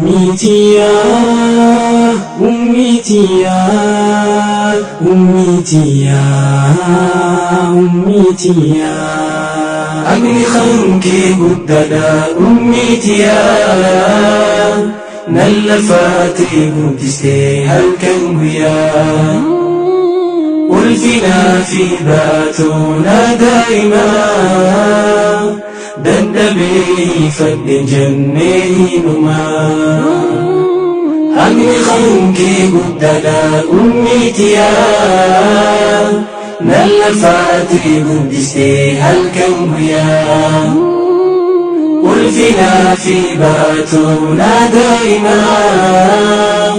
Ummii tiyyaa, ummii tiyyaa, ummii tiyyaa, ummii tiyyaa. Haqni kan kee guddaadha ummii tiyyaa, nan lafaatee guddistee halkan guyyaa. Ulfinaa fi baatoona daa'imaa, dadhabee fadhe jennee hinumaa. Haqni kan kee guddaadha ummii tiyyaa, nan lafaatee guddistee halkan guyyaa. Ulfinaa fi baatoona daa'imaa,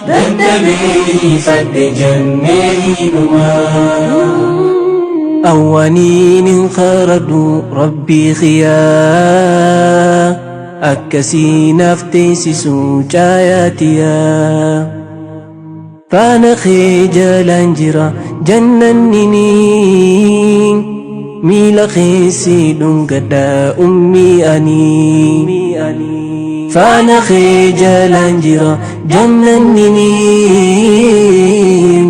dadhabee fadhe jennee hinumaa. Awwaaniin hin qaradhu rabbii khiyaa akkasii naaf teessisu caayaatiyaa. Faana kee jalaan jira jannannini miila keessi dhungadha ummii ani. Faana kee jalaan jira jannannini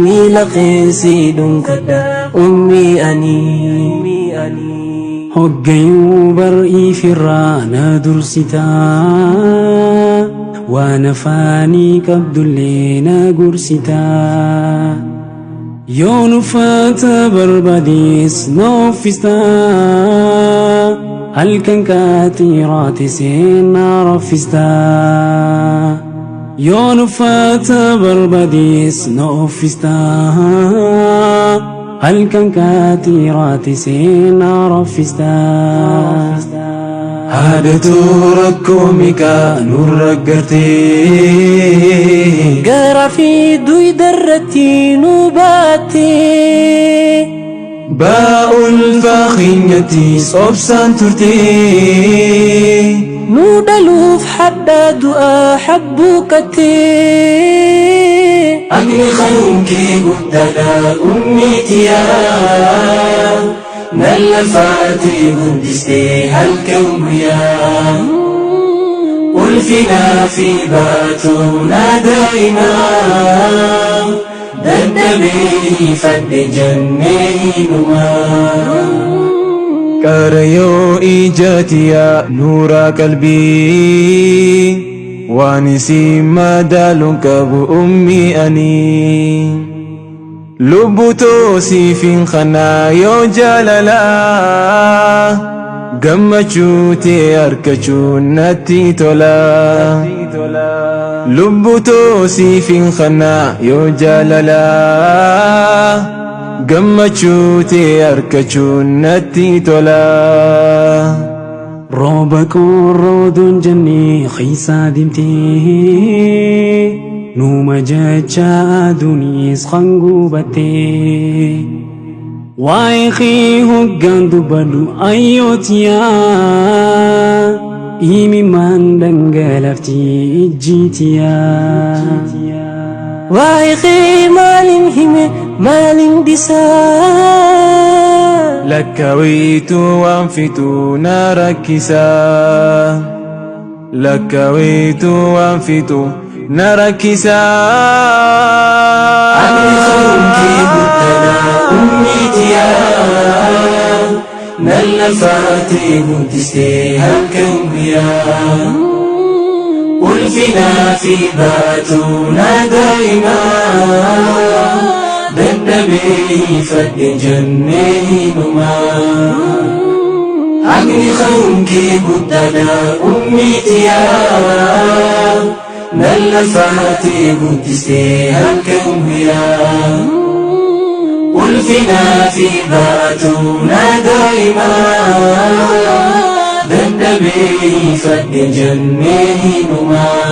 miila keessi dhungadha ummii ani. Hoggayyuu bar'iifirraa na dursitaa, waan afaanii qabdullee na gorsitaa. Yoon uffata barbaadees na uffistaa, halkan qaxiraattisee na raffistaa. Yoon uffata barbaadees na uffistaa, halkan qaxiraattisee na raffistaa. Haadhatu rakkoo meeqaa nurra gartee. Garaa fi duydarratti nu baattee. Ba'aa ulfaa keenyattis obsaan turtee. Nu dhaluuf hadhaa du'aa habbuuqattee. Haqni kan kee guddaadha ummii tiyyaa, nan lafaatee guddistee halkan guyyaa. Ulfinaa fi baatoona daa'imaa, dadhabee fadhe jennee hinumaa. Qarayoo ija tiyyaa nuura qalbii, waan isin madaaluun qabu ummii ani. Lubbuu toosiifin kanaa yoo jaalalaa, gammachuu tee argachuun natti tola. Lubbuu toosiifin kanaa yoo jaalalaa, gammachuu tee argachuun natti tola. Rooba qorrooduun jennee keessa deemtee, nuuma jecha aduunis kan gubattee. Waa'ee kee hoggaan dubbadhu ayyootiyaa, imimmaan dhangalafti ijjiitiyaa. Waa'ee kee maalin hime maalin dhisaa? Lakkaawwitu waan fixu na rakkisaa. Lakkaawwitu waan fixu na rakkisaa. Haqni kan kee guddaadha ummii tiyyaa, nan lafaatee guddistee halkan guyyaa. Ulfinaa fi baatoona daa'imaa, dadhabee fadhe jennee hinumaa. Haqni kan kee guddaadha ummii tiyyaa, nan lafaatee guddistee halkan guyyaa. Ulfinaa fi baatoona daa'imaa, dadhabee fadhe jennee hinumaa.